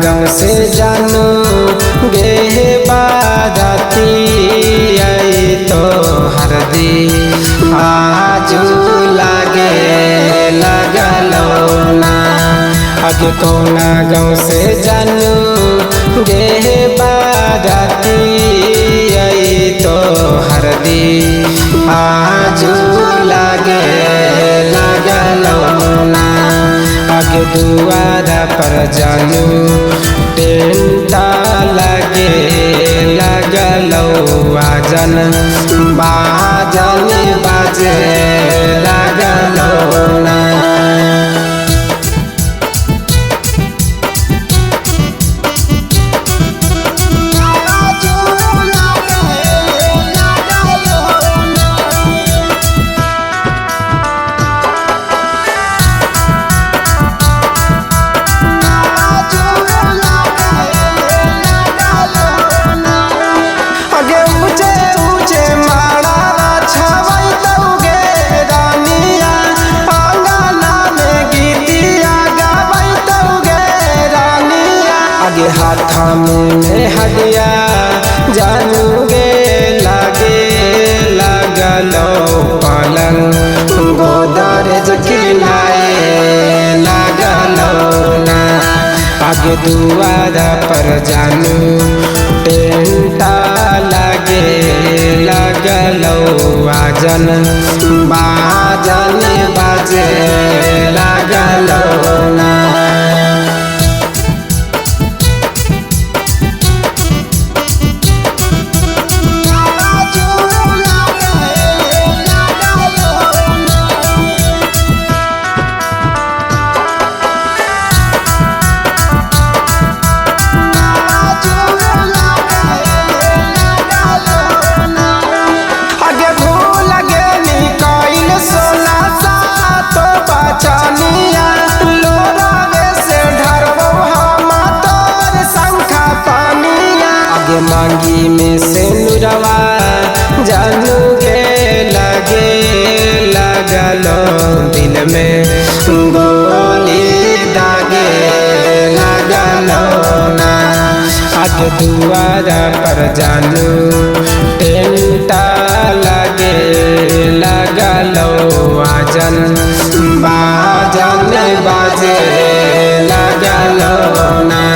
गाँव से जानू गे बाराती आई तो हरदी आजू लागे लगलो ना। आगे कौना गाँव से जानू गे बाराती आई तो हरदी आजू लागे लगलो ना। आगे दुआरा पर जानू टेंटा लगे लगलो आजन बाजन बाजे लगलो ना। हाथा में हदिया जानू गे लागे लगलो पलंग गोदरेज किनाए लगलो ना। आगे दुआरा पर जानू टेंटा लागे लगलो आजन बाजन बाजे लगलो ना। मांगी में से नुरवा जानू गे लगे लगलो दिल में गोली दागे लगलो ना। आगे दुआरा पर जानू टेंटा लगे लगलो आजन बाजन बाजे लगलो ना।